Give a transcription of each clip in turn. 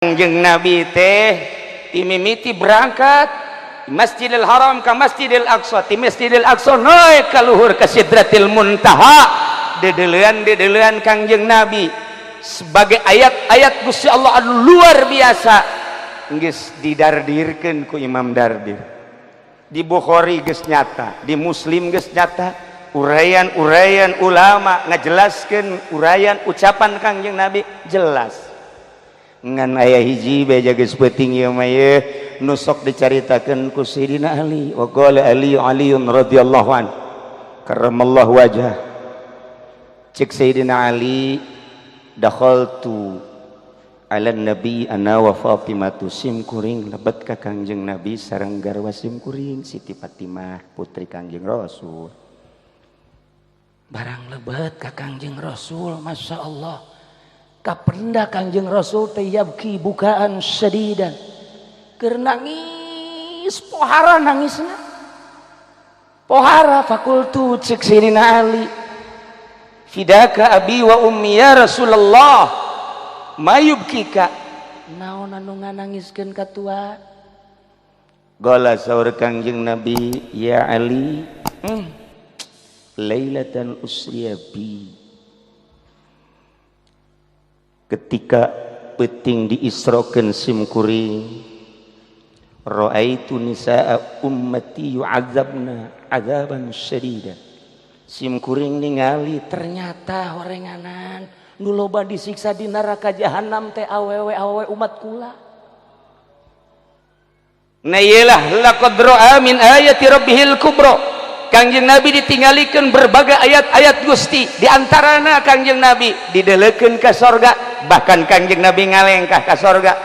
Kangjeng Nabi teh timimiti berangkat Masjidil Haram ke Masjidil Aqsa, ti Masjidil Aqsa naik ka luhur ke Sidratil Muntaha. Dedelean dedelean Kangjeng Nabi sebagai ayat-ayat Gusti Allah anu luar biasa geus didardirkeun ku Imam Dardir. Di Bukhari geus nyata, di Muslim geus nyata, uraian-uraian ulama ngajelaskeun uraian ucapan Kangjeng Nabi jelas. Ngan aya hiji beja geus peuting ieu mah ye nu sok dicaritakeun ku Sayyidina Ali. Wa qala Ali Aliun radhiyallahu an karramallahu wajhah. Cek Sayyidina Ali, dakhaltu ala nabi ana wa Fatimatu, sim kuring lebet ka Kangjeng Nabi sareng garwa sim kuring Siti Fatimah putri Kangjeng Rasul. Barang lebet ka Kangjeng Rasul, Masya Allah, kapenda Kangjeng Rasul teh yabki bukaan sadidan, keur nangis pohara nangisna pohara. Fakultu, cek Sayyidina Ali, fidaka abi wa ummi ya Rasulullah, mayubkika, naon anu nganangiskeun ka tua? Qala, saur Kangjeng Nabi, ya Ali, lailatan usriya bi, ketika peting diisrokeun sim kuring, raaitu nisaa ummati yu'adzabna adzaban syadida, sim kuring ningali ternyata horenganan nu loba disiksa di neraka jahanam teh awewe awewe umat kula. Nah, iyalah laqad ra'a min ayati rabbihil kubra. Kangjeng Nabi ditinggalikeun berbagai ayat-ayat Gusti, di antarana Kangjeng Nabi didelekeun ka sorga, bahkan Kangjeng Nabi ngalengkah ka sorga,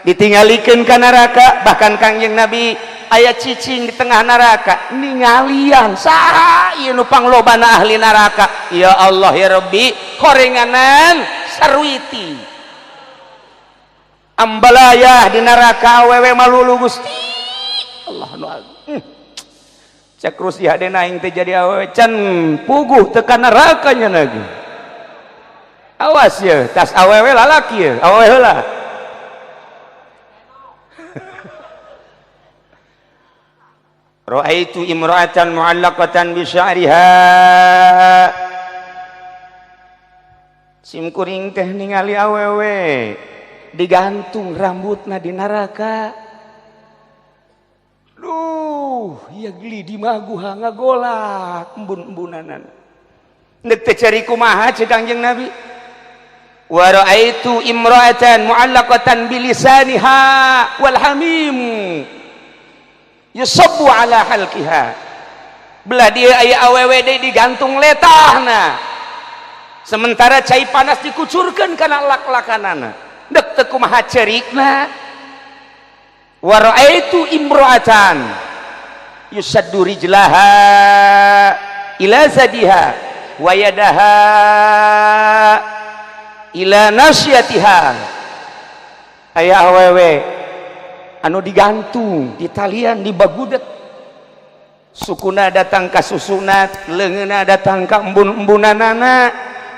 ditinggalikeun ka neraka, bahkan Kangjeng Nabi aya cicing di tengah neraka ningalian saha ieu nu panglobana ahli neraka. Ya Allah ya Rabbi, horenganan sarwiti ambalayah di neraka awewe malulu. Gusti Allah nu agung. Cek Rusia hadena aing teh jadi awewe can puguh teu ka neraka nya lagi. Awas ya, tas awewe lalaki ya, awewe heula. Ra'aitu imra'atan mu'allaqatan bi sya'riha, sim kuring teh ningali awewe digantung rambutna di neraka. Duh, ya geli di maguha ngagolak embun-embunanan. Nek teh cari kumaha cek Kangjeng Nabi? Wa ra'aitu imra'atan mu'allaqatan bilisaniha wal hamim yusabbu ala halqiha. Belah dia aya awewe deui digantung letahna. Sementara cai panas dikucurkeun kana lak-lakanana. Dek teu kumaha cerikna? Wa ra'aitu imra'atan yusaddu rijlaha ila zadiha wa yadaha ila nasyatiha. Aya awewe anu digantung di talian di bagudet, sukuna datang ka susunat, leungeunna datang ka embun-embunanana.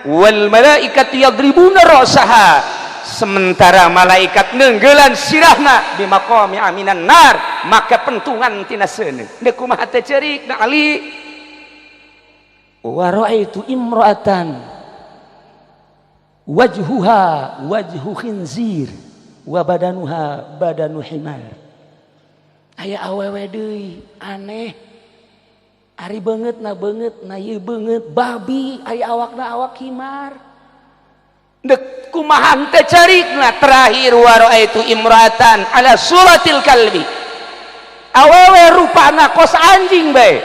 Wal malaikatu yadribuna ra'saha, sementara malaikat nenggelan sirahna di maqami aminan nar maka pentungan tina seuneu. Deuk kumaha teh ceurik na Ali? Wa ra'aitu imra'atan wajhuha wajhu khinzir wa badanuha badanu himar. Aya awewe deui aneh, ari beungeut na beungeut na ieu beungeut babi, aya awakna awak himar. Dek kumaha teh carikna? Terakhir, wa ra'aitu imra'atan ala suratil kalbi, awewe rupana kos anjing bae,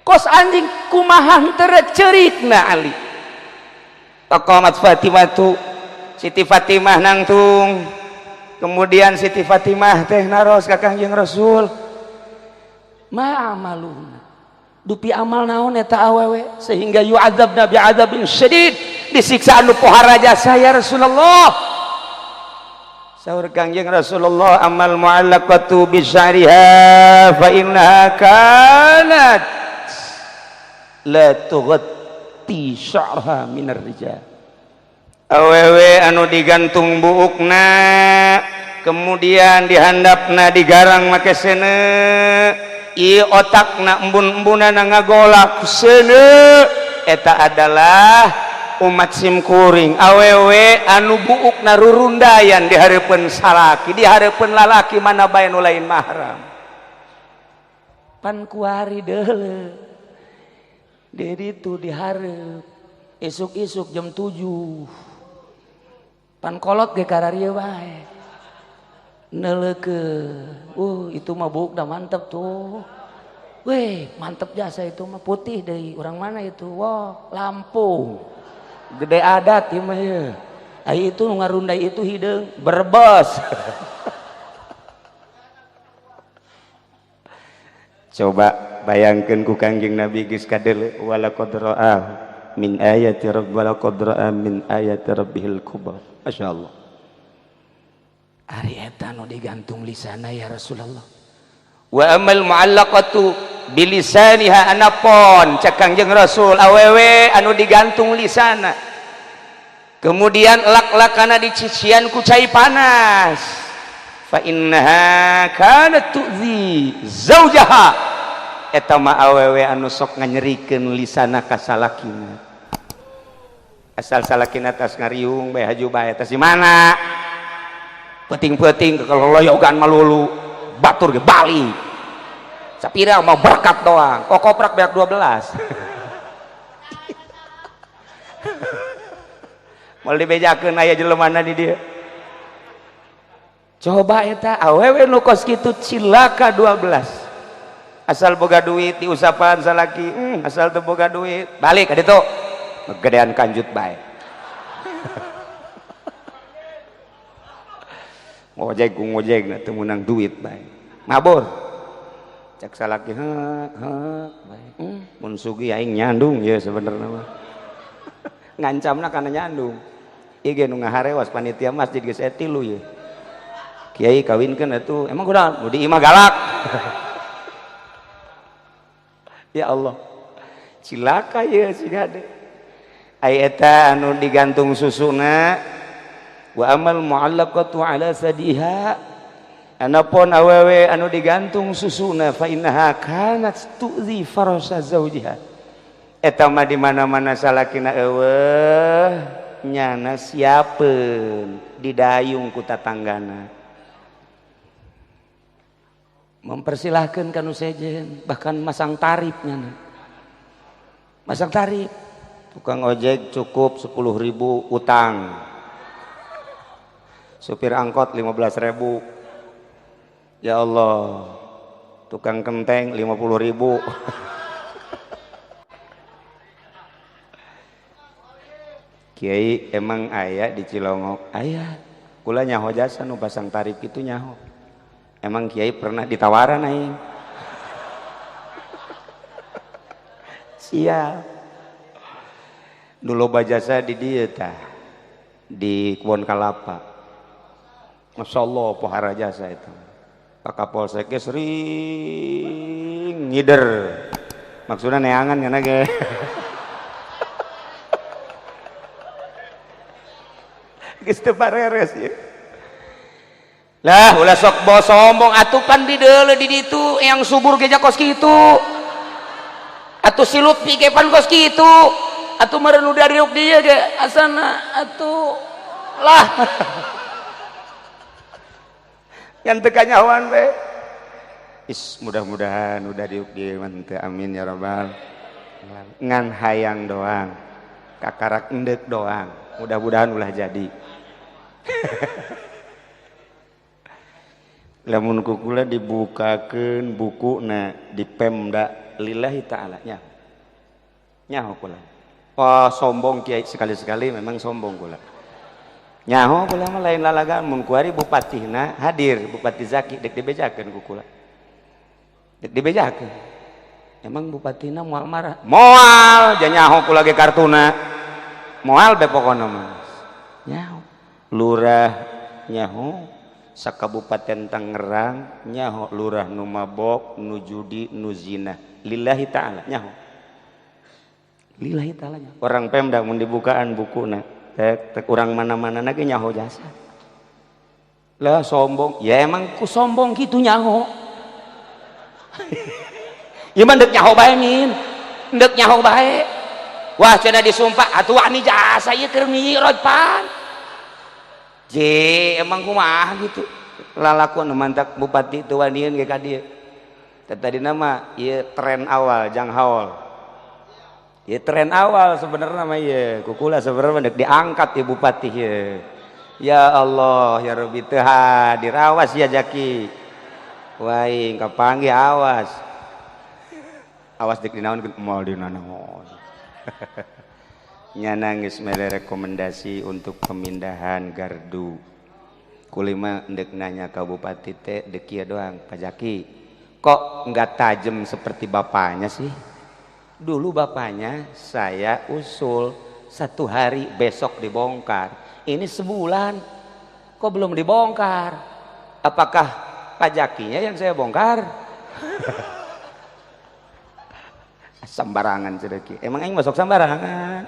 kos anjing. Kumaha teu cerikna Ali? Taqamat Fatimatu, Siti Fatimah nangtung. Kemudian Siti Fatimah teh naros ka Kangjeng Rasul, ma amaluna, dupi amal naon eta awewe sehingga yu'adzabna bi'adzabin syadid, disiksa anu pohara jasa ya Rasulullah? Saur Kangjeng Rasulullah, amal mu'allaqatu bi sya'riha fa innaha kanat la tughatti sya'raha minar rijal. Awewe anu digantung buukna kemudian dihandapna digarang make seuneu ieu otakna embun-embunana ngagolak seuneu eta adalah umat simkuring. Awewe anu buukna rurundayan di hareupeun salaki, di hareupeun lalaki mana bae nu lain mahram. Pan kuari deuleu di ditu dihareup isuk-isuk jam 7 pan kolot ge kararieu wae neuleukeun. Itu mah buukna mantep tuh. Weh, mantep jasa itu mah, putih deui. Orang mana itu? Wah, Lampung. Gede adat ieu mah ieu. Ai itu nu ngarundai itu hideung Brebes. Coba bayangkeun ku Kangjeng Nabi geus kadeuleu wala qad ra'a min ayati rabb wala qad ra'a min ayati rabbihil kubra. Masyaallah. Ari eta nu digantung lisana ya Rasulullah. Wa amal mu'allaqatu bilisaniha anapon cek Kangjeng Rasul awewe anu digantung lisana kemudian lak-lakana dicician ku cai panas fa innaha kanat tu'zi zaujaha eta mah awewe anu sok nganyerikeun lisana ka salakina. Asal salakina tas ngariung bae haju bae tas di mana peuting-peuting keloloyogan malulu batur ge bali sapira mau berkat doang kok koprak beak 12. Moal dibejakeun aya jelemana di dieu. Coba eta awewe nu kos kitu cilaka 12. Asal boga duit diusapan salaki, asal teu boga duit balik ka ditu gedean kanjut bae. Ngojek ku ngojek teu meunang duit bae. Mabur. Cek salaki heuh heuh bae. Mun sugih aing nyandung ye sebenarnya mah. Ngancamna kana nyandung. Ieu ge nu ngaharewas panitia masjid geus aya 3 ye. Kiai kawinkeun atuh. Emang kunaon? Nu di imah galak. Ya Allah. Cilaka ye siga de. Ai eta anu digantung susuna wa amal mu'allaqatu ala sadiha anapun awewe anu digantung susuna fa innaha kanat tu'zi farasa zaujiha eta mah di mana-mana salakina eueuh nyana siapeun didayung ku tatanggana mempersilahkan kanu sejen bahkan masang tarif nyana masang tarif. Tukang ojek cukup 10.000 utang, supir angkot 15.000, ya Allah, tukang kenteng 50.000. Kiai emang aya di Cilongok? Aya, kula nyaho jasa nu pasang tarif itu nyaho. Emang kiai pernah ditawaran aing? Siap. Dulu bajasa di dieu tah di Kebon Kalapa. Masya Allah pohara jasa itu. Pak Kapolsek ge sering ngider. Maksudnya neangan kana ge. Geus teu pareres ieu. Lah ulah sok bawa sombong atuh pan di deuleu di ditu yang subur ge kos kitu. Atuh si Lutfi ge pan kos kitu. Atuh meureun udah riuk dia ge asana atuh lah. Yang teu kanyahoan we. Is mudah-mudahan udah diuk dieu mah teu, amin ya rabbal. Ngan hayang doang. Kakarak endek doang. Mudah-mudahan ulah jadi. Lamun kukula dibukakeun bukuna di Pemda lillahi ta'ala nya. Nyaho kula. Oh, sombong kiai sekali-sekali memang sombong kula. Nyaho kula mah lain lalagan mun kuari bupatihna hadir Bupati Zaki dek dibejakeun ku kula. Dek dibejakeun. Emang bupatina moal marah? Moal, ja nyaho kula ge kartuna. Moal be pokona mah. Nyaho. Lurah nyaho sakabupaten Tangerang nyaho lurah nu mabok, nu judi, nu zina. Lillahi ta'ala nyaho. Lillahi ta'ala nyaho. Orang Pemda mun dibukaan bukuna. Tek tek urang mana-mana lagi nyaho jasa. Lah sombong, ya emang ku sombong gitu nyaho. Ieu mah deuk nyaho bae min. Deuk nyaho bae. Wah cenah disumpah atuh wani jasa ieu keur mi'raj pan. Je emang kumaha gitu. Lalakon mantak bupati teu wanian ge ka dieu. Tadi nama ieu tren awal jang haul. Ya tren awal sebenarnya mah ieu kukula sebenarnya dek diangkat ya bupati ye. Ya Allah ya Rabbi teu hadir awas ya Jaki. Waing kapanggih awas. Awas dek dinaon moal dinanaon. Nya nangis mere rekomendasi untuk pemindahan gardu. Kulima ndek nanya ka bupati teh dek kieu doang Pak Jaki. Kok nggak tajam seperti bapaknya sih? Dulu bapaknya saya usul satu hari besok dibongkar. Ini sebulan kok belum dibongkar? Apakah pajakinya yang saya bongkar? Sembarangan sedeki. Emang aing masuk sembarangan.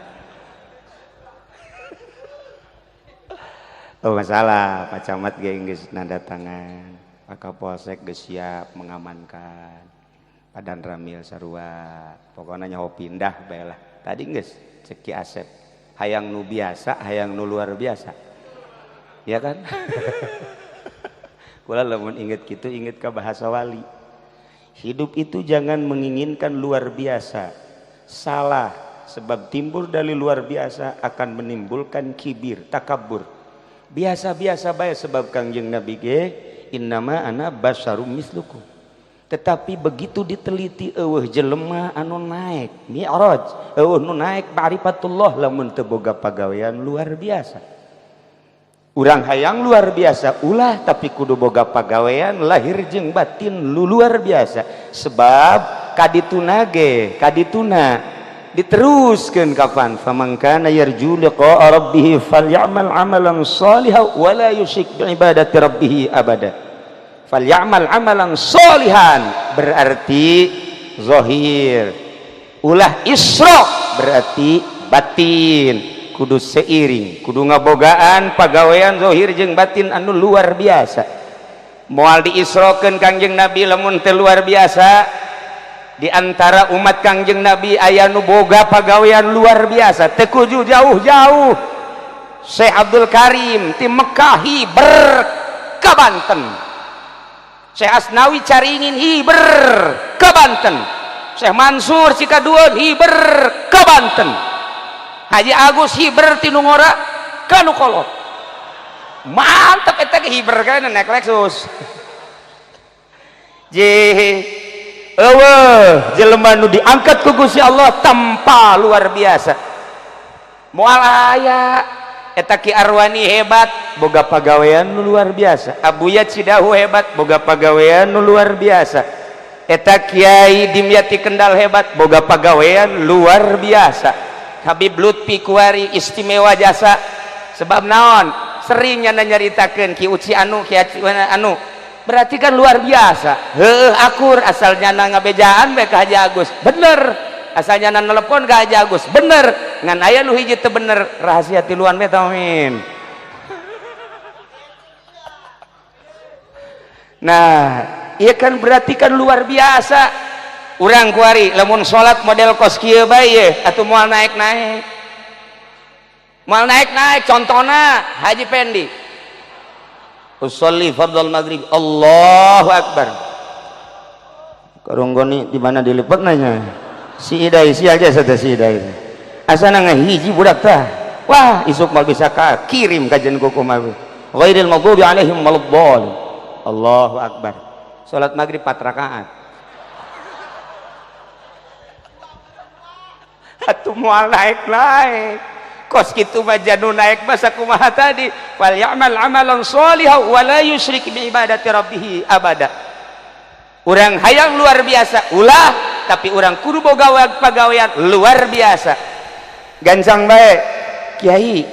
Oh masalah, Pak Camat ge geus nanda tangan. Pak Kapolsek geus siap mengamankan. Padan Ramil sarua pokoknya nyaho pindah bae lah tadi geus cek Ki Asep hayang nu biasa hayang nu luar biasa ya kan. Kula lamun inget kitu inget ka bahasa wali, hidup itu jangan menginginkan luar biasa, salah, sebab timbul dari luar biasa akan menimbulkan kibir, takabur. Biasa-biasa bae sebab Kangjeng Nabi ge innama ana basyarum mislukum. Tetapi begitu diteliti eueuh jelema anu naik mi'raj, eueuh nu naik ma'rifatullah lamun teu boga pagawean luar biasa. Urang hayang luar biasa ulah tapi kudu boga pagawean lahir jeung batin lu luar biasa. Sebab kadituna ge kadituna diteruskeun kapan faman kana yarju liqa'a rabbih falyamal amalan shalihan wa la yusyrik bi ibadati rabbih abada. Falyamal amalan sholihan berarti zahir, ulah isra berarti batin, kudu seiring, kudu ngabogaan pagawean zahir jeung batin anu luar biasa. Moal diisrokeun Kangjeng Nabi lamun teu luar biasa. Di antara umat Kangjeng Nabi aya nu boga pagawean luar biasa, teu kudu jauh-jauh. Syekh Abdul Karim ti Mekah hiber ka Banten, Syekh Asnawi Caringin hiber ke Banten, Syekh Mansur Cikaduan hiber ke Banten, Haji Agus hiber ti nu ngora ka nu kolot. Mantap eta ge hiber kan naik Lexus. Je eueuh jelema nu diangkat ku Gusti Allah tanpa luar biasa. Moal aya eta Ki Arwani hebat boga pagawean nu luar biasa, Abuya Cidahu hebat boga pagawean nu luar biasa, eta Kiai Dimyati Kendal hebat boga pagawean luar biasa, Habib Lutfi Kuari istimewa jasa. Sebab naon sering nyana nyaritakeun Ki Uci anu Ki anu berarti kan luar biasa. Heueuh akur asal nyana ngabejaan bae ka Haji Agus bener, asal nyana nelepon ka Haji Agus bener, ngan aya nu hiji teu bener rahasia tiluan bae amin. Nah ieu kan berarti kan luar biasa. Urang kuari lamun salat model kos kieu bae ye atuh moal naik-naik, moal naik-naik. Contona Haji Pendi usolli fardhal maghrib Allahu akbar karunggoni di mana dilipet nanya si idai si aja saja si idai asana ngahiji budak tah wah isuk mal bisa ka kirim kajian kuku mah ghairil maghdubi alaihim waladdallin Allahu akbar. Salat maghrib 4 rakaat atuh moal naik-naik kos kitu mah janu naik masa kumaha tadi fal ya'mal amalan sholihan wa la yusyrik bi ibadati rabbih abada. Urang hayang luar biasa ulah tapi urang kudu boga pagawean luar biasa. Gancang bae kiai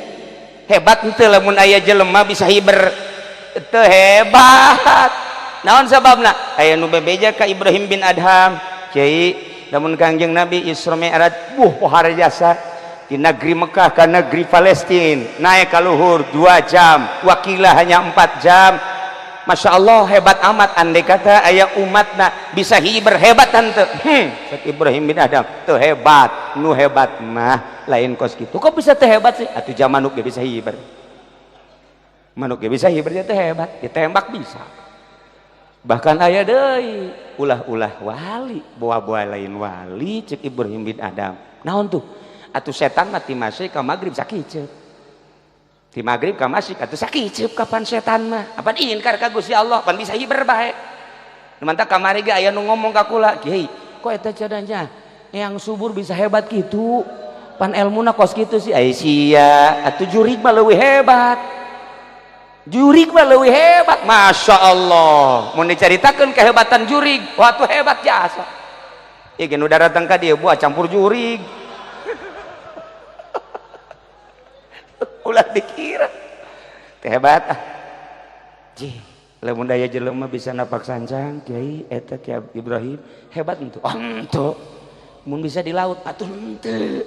hebat henteu lamun aya jelema bisa hiber teu hebat. Naon sababna? Aya nu bebeja ka Ibrahim bin Adham, kiai lamun Kangjeng Nabi Isra Mi'raj buh pohara jasa Di negeri Mekah ke negeri Palestina naik ka luhur 2 jam, wakilah hanya 4 jam. Masya Allah hebat amat, andai kata aya umatna bisa hiber hebat tante. Cek Ibrahim bin Adam tuh hebat, nu hebat mah lain kos gitu. Kok bisa teh hebat sih? Atuh jam manuk ge bisa hiber, manuk ge bisa hiber teh hebat, ditembak bisa. Bahkan aya deui ulah-ulah wali, buah-buah lain wali cek Ibrahim bin Adam. Naon tuh? Atuh setan mati masih ka magrib sakiceup. Di maghrib ka masih atuh sakiceup kapan setan mah? Apan ingkar ka Gusti Allah, pan bisa hiber bae. Mantap kamari ge aya nu ngomong ka kula, "Kiai, kok eta cadanya yang subur bisa hebat gitu? Pan elmuna kos kitu sih." Ai sia, atuh jurig mah leuwih hebat. Jurig mah leuwih hebat. Masya Allah. Mun dicaritakeun kehebatan jurig, wah tuh hebat jasa. Ieu ge nu daratang ka dieu buah campur jurig. Ulah dikira teh hebat ah. Jih, lamun daya jelema bisa napak sancang, Kiai eta Kiai Ibrahim hebat henteu. Oh henteu. Mun bisa di laut atuh henteu.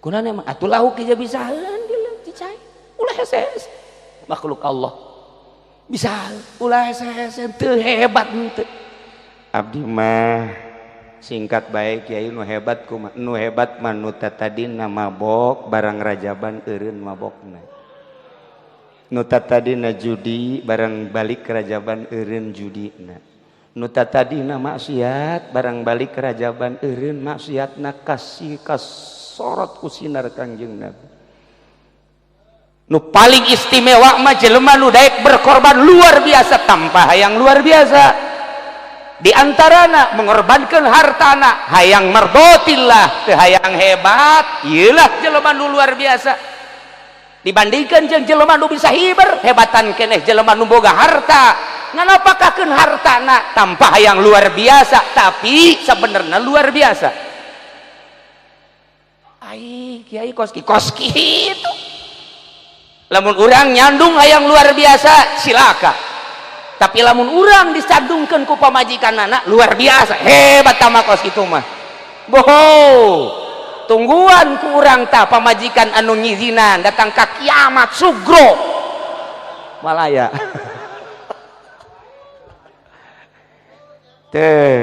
Kunaon emang atuh lauk ge bisaeun di laut cicai. Ulah hese-hese. Makhluk Allah. Bisa ulah hese-hese teu hebat henteu. Abdi mah singkat baik kiai nu hebat kumaha, nu hebat mah nu tatadina mabok barang rajaban eureun mabokna, nu tatadina judi barang balik rajaban eureun judina, nu tatadina maksiat barang balik rajaban eureun maksiatna, kasih kasorot ku sinar Kangjeng Nabi. Nu paling istimewa mah jelema nu daek berkorban luar biasa tanpa hayang luar biasa. Di antarana mengorbankan hartana hayang mardotillah teu hayang hebat, ieulah jelema nu luar biasa. Dibandingkan jeung jelema nu bisa hiber, hebatan keneh jelema nu boga harta nganapakakeun hartana tanpa hayang luar biasa, tapi sebenarnya luar biasa. Ai kiai kos kos kitu. Lamun urang nyandung hayang luar biasa silakan. Tapi lamun urang disandungkeun ku pamajikan anak luar biasa hebat tama kos kitu mah. Boho tungguan ku urang ta pamajikan anu ngizinan datang ka kiamat sugro malaya. Teh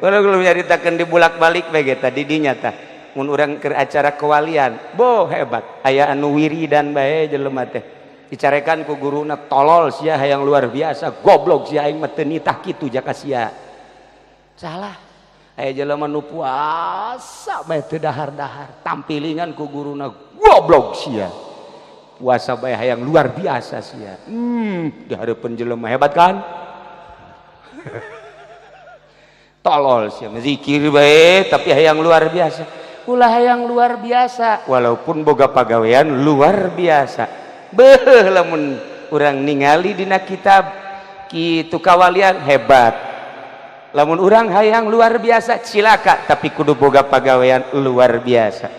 urang belum nyaritakeun di bolak-balik bae ge tadi dinya tah mun urang keur acara kewalian boh hebat aya anu wiridan bae jelema teh dicarekan ku guruna tolol sia hayang luar biasa goblok sia aing mah teu nitah kitu jaka sia. Salah aya jelema nu puasa bae teu dahar-dahar tampilingan ku guruna goblok sia puasa bae hayang luar biasa sia. Di hareupeun jelema hebat kan? Tolol sia zikir bae tapi hayang luar biasa. Ulah hayang luar biasa walaupun boga pagawean luar biasa. Beuh lamun urang ningali dina kitab kitu kawalian hebat. Lamun urang hayang luar biasa cilaka tapi kudu boga pagawean luar biasa.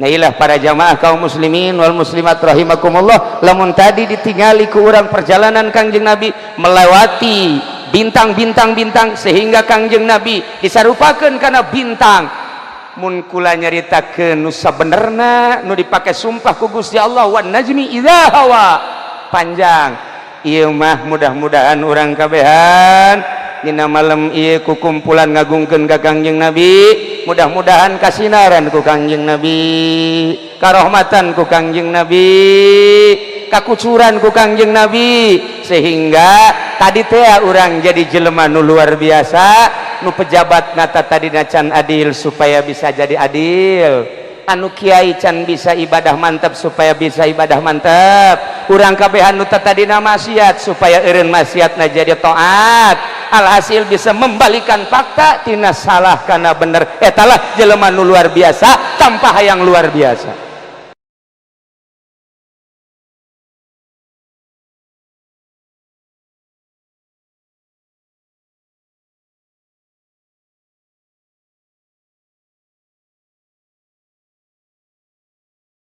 Nah ilah para jamaah kaum muslimin wal muslimat rahimakumullah, lamun tadi ditingali ku urang perjalanan Kangjeng Nabi melewati bintang-bintang-bintang sehingga Kangjeng Nabi disarupakeun kana bintang. Mun kula nyaritakeun nu sabenerna nu dipake sumpah ku Gusti Allah wan najmi idza hawa panjang. Ieu mah mudah-mudahan urang kabehan dina malam ieu ku kumpulan ngagungkeun ka Kangjeng Nabi, mudah-mudahan kasinaran ku Kangjeng Nabi, karohmatan ku Kangjeng Nabi, kakucuran ku Kangjeng Nabi, sehingga tadi teh urang jadi jelema nu luar biasa, nu pejabat nata tadi can adil supaya bisa jadi adil, anu kiai can bisa ibadah mantap supaya bisa ibadah mantap, urang kabehan nu tadina maksiat supaya eureun maksiatna jadi taat, alhasil bisa membalikan fakta tina salah kana bener. Etalah jelema nu luar biasa tanpa hayang luar biasa.